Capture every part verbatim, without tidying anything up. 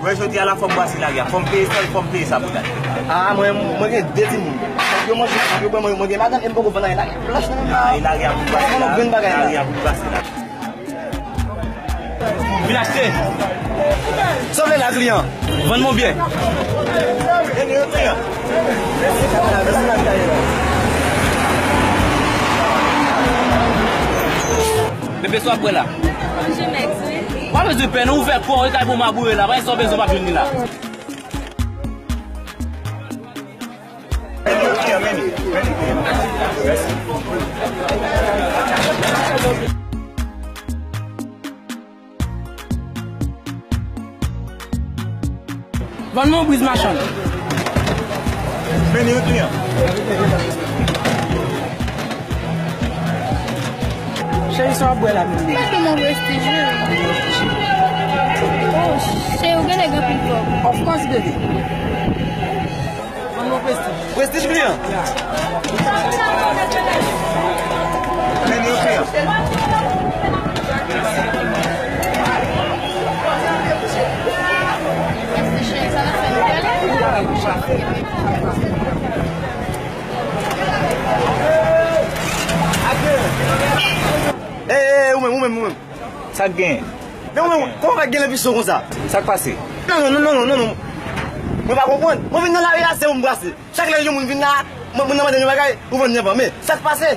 Wè, jodi a la, fò m brase lari a. Fò m peye sòl, fò m peye sa pou gade. Ah, mwen, mwen gen de timoun. Yo manje, yo bwè, mwen, mwen gen madanm, e m poko vann anyen lari a. Blanch nan men. Ah, e lari a pou brase la. Mwen gen bagay la. Lari a pou brase la. Vin achte. Sa w vle la, kliyan? Vann mwen byen. Bebe, sa w ap bwè la? Manje mèks, wi. Pa bezwen pè, non, ouvè kò w, e kay pou maboure la, pa gen sa w bezwen, w ap jwenn li la. Vann mwen yon briz machann. Men li yon kliyan. Cheri, sa w ap bwè la menm, baby? Mwen pran yon Prestige, wi. Oh, cheri, ou genlè gen anpil kòb. Of course, baby. Prestige, kliyan. Men yo kliyan. Ey, ey, ey, ou menm, ou menm, ou menm. Sa k genyen? Men ou menm, kòman w fè gen lanbisyon konsa? Sa k pase? Non, non, non, non, non, non, non. Mwen pa konprann. Mwen vin nan lari a, se ou m brase. Chak lè yon moun vin la, moun nan mande m yon bagay, ou vann li anvan. Men, sa k pase?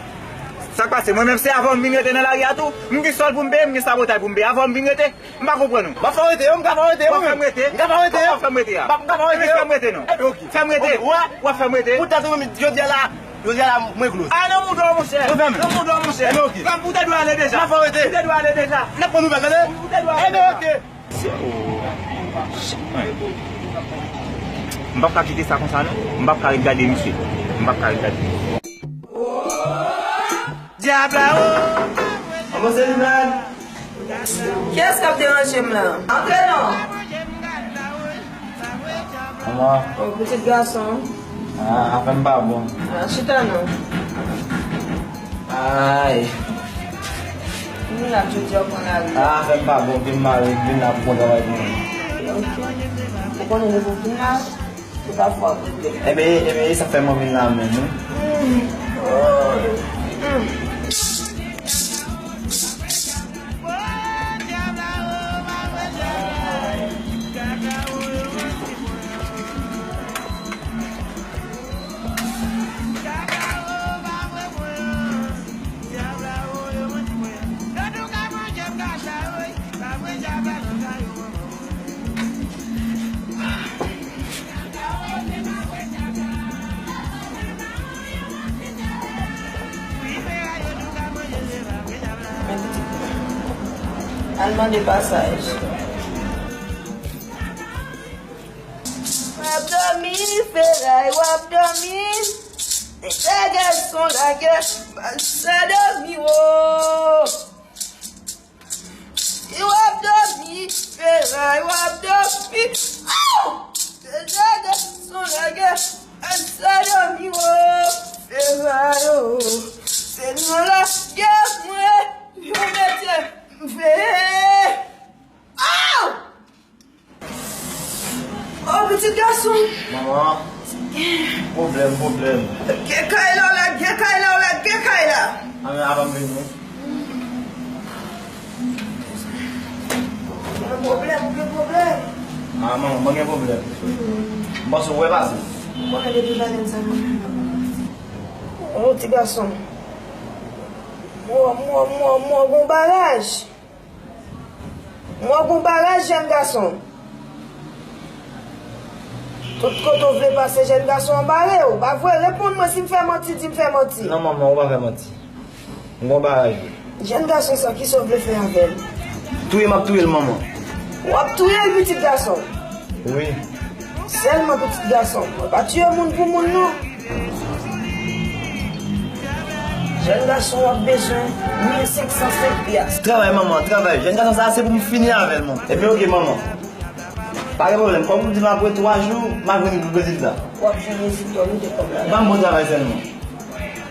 Sa k pase? Mwen menm, se avan m vin rete nan lari a tou. M gen sòl pou m peye, m gen sabotay pou m peye. Avan m vin rete, m pa konprann ou. M ap fè w rete, yo, m ka fè w rete, yo. W ap fè m rete? M ka fè w rete, yo. W ap fè m rete a? M ap, m ka fè w rete. Fè m rete non. Ebyen, oke. Fè m rete. Oke, wè. W ap fè m rete. Poutèt ou menm, jodi a la, jodi a la, mwen close. A, nan mouda w, monchè. Mwen fèmen. Nan mouda w, monchè. Ebyen, oke. Poutèt ou ale deja. M ap fè w rete. Poutèt ou ale deja. N ap pran nouvèl, tande? Poutèt ou ale deja. Ebyen, oke. Se, oh, shit, man. M p ap ka kite sa konsa, non. M p ap ka ret gade misye. M p ap ka ret gade. Dyab la, oh. Kiyès k ap deranje m la? Antre non. Manman. Oh, pitit gason. Ah, afè m pa bon. Ah, chita non. Ay. Vin la, jodi a w pran lari a. Ah, afè m pa bon, ke m mare, vin la pou konn travay pou mwen. Ok. Ou konnen depi w vin la, ou pa fè w regrèt. Ebyen, ebyen, e sa k fè mwen vin la menm, wi. Hmm. Oh. Hmm. Al mande pasaj. W ap dòmi, feray, w ap dòmi. Nèg gason lagè, pa sa dòmi, wo. W ap dòmi, feray, w ap dòmi. Aw! Nèg gason lagè, pa sa dòmi, wo. Feray, o. Se nan lagè mwen, yo mete m veye. Aw! Oh, pitit gason. Manman. Pwoblèm, pwoblèm. Gen kay la, w la, gen kay la, w la, gen kay la. Ann, avan m vini. Gen pwoblèm, gen pwoblèm. Ah, manman, mwen gen pwoblèm. M panse w wè pase. M konnen depi maten sa, manman. Oh, ti gason. Mwen, mwen, mwen, mwen, gon baraj. Mwen gon baraj, jèn gason. Tout kote w vle pase, jèn gason an bare w. Pa vre, reponn mwen, si m fè manti, di m fè manti. Non, manman, ou pa fè manti. M gon baraj, wi. Jèn gason sa, kisa w vle fè avè l? Touye m ap touye l, manman. W ap touye l, pitit gason? Wi. Sèlman pitit gason. Mwen pa tiye moun pou moun, non. Jèn gason w ap bezwen mil senk san senk pyas. Travay, manman, travay. Jèn gason sa a se pou m fini avè l, manman. Ebyen, oke, manman. Pa gen pwoblèm. Kòm ou di m apre twa jou, m ap jwenn rezilta. W ap jwenn rezilta w, mete kòb la. Ban m bon travay sèlman.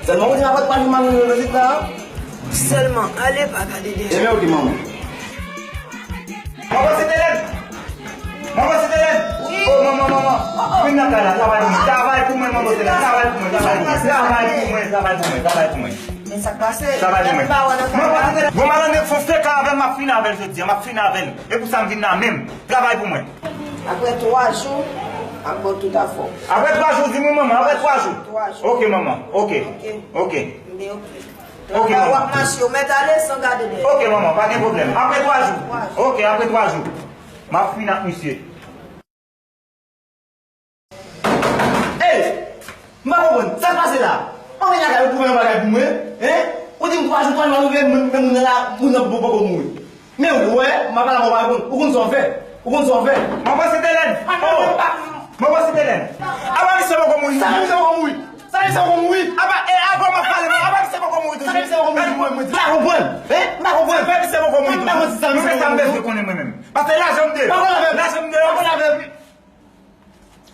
Sèlman ou di m apre twa jou, m ap jwenn rezilta a. Sèlman, ale pa gade deja. Ebyen, oke, manman. Manman, se tèlèt! Manman, se Vin nan kay la, travay pou mwen, travay pou mwen, manman, travay pou mwen, travay pou mwen, travay pou mwen, travay pou mwen, travay pou mwen. Men sa k pase? Travay pou mwen. Mwen pa wè nan kay la. Bon, malandren, fon feka avè l, m ap fini avè l jodi a, m ap fini avè l. E pou sa m vin la menm. Travay pou mwen. Apre twa jou, m ap ba w tout afè w. Apre twa jou, di mwen, manman, apre twa jou. Twa jou. Ok, manman, ok. Ok. Ok. Men ok. Ok, manman. W ap mache, w mèt ale san gade dèyè. Ok, manman, pa gen pwoblèm. Apre twa jou. Twa jou. Ok, apre twa jou. M ap fini ak misye. Ey! M pa konprann. Sa k pase la? Mwen vin lakay ou pou fè yon bagay pou mwen, en? Ou di m twa jou, twa jou, nou vle men moun nan la, moun nan poko mouri. Men ou wè, m ap pale avè w, ou pa reponn. Ou konn sa w fè? Ou konn sa w fè? Manman Sitelèn! Oh! Manman Sitelèn! Apa misye poko mouri? Sa misye poko mouri? Sa misye poko mouri? Apa, e avan m ap pale, apa misye poko mouri toujou? Sa misye poko mouri? Mwen, mwen, m pa konprann. En? M pa konprann. Apa misye poko mouri toujou? M pa konn si sa misye poko mouri. Mwen fè sa m bezwen konnen mwen menm. Paske lajan m deyò. Lajan m deyò.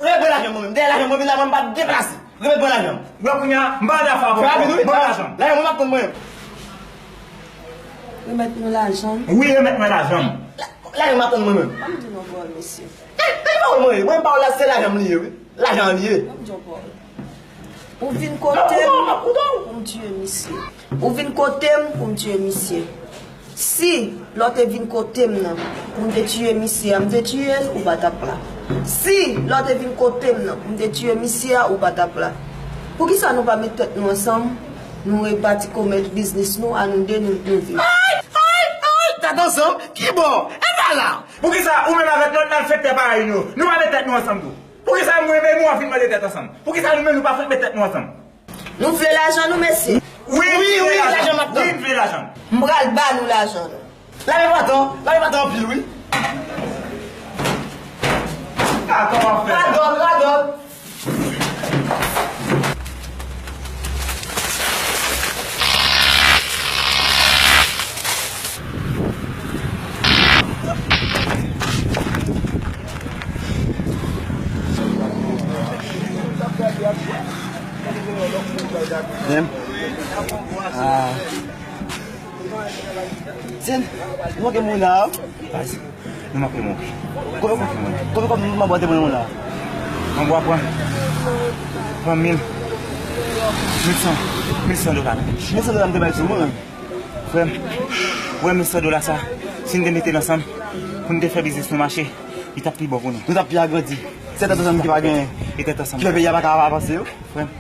Remèt mwen lajan mwen menm. Dèyè lajan mwen vin la, mwen pa deplase. Remèt mwen lajan. Wè kounye a, m pa ann afè avè w. Fè rapid, wi. Ban m lajan. Lajan mwen m ap tann mwen menm. Remèt nou lajan. Wi, remèt mwen lajan m. La-, lajan m ap tann mwen menm. Ban m di nou bò, mesye. Eh, eh, pa mwen, mwen pa w la, se lajan m li ye, wi. Lajan li ye. Ban m di w bò. Ou vin kote m pou m tiye misye. Ou vin kote m pou m tiye misye. Si lè w te vin kote m nan, pou m te tiye misye a, m te tiye l, ou pa t ap la. Si lè w te vin kote m nan, pou m te tiye misye a, ou pa t ap la. Poukisa nou pa met tèt nou ansanm, nou rebati komèt biznis nou, a nou de, nou, nou viv? Ay, ay, ay, tèt ansanm? Ki bò? E pa la! Poukisa ou menm avèk lòt n al fè tè parèy nou? Nou pa met tèt nou ansanm tou? Poukisa mwen menm ou ap vin mande tèt ansanm? Poukisa nou menm nou pa fèk met tèt nou ansanm? Nou vle lajan nou, mesye. Wi, wi, wi, lajan m ap tann. Wi, m vle lajan. M pral ba nou lajan nou. Lame patan, lame patan anpil, wi. Sa kòman fè? Radòt, radòt. Menm? Ah. Sen, nou manke mouri la, wi. Baz, nou manke mouri. Konbyen, konbyen kòb manman te ban nou la? Manman pran, pran mil, mil san, mil san dola. Mil san dola m te bay sou mwen. Frè m, wè mil san dola sa, si n te mete l ansanm, pou n te fè biznis nou mache, li t ap pi bon pou nou. Nou t ap pi agrandi. Se tèt ansanm ki pa genyen. E tèt ansanm. Ki fè peyi a pa ka avanse yo. Frè m,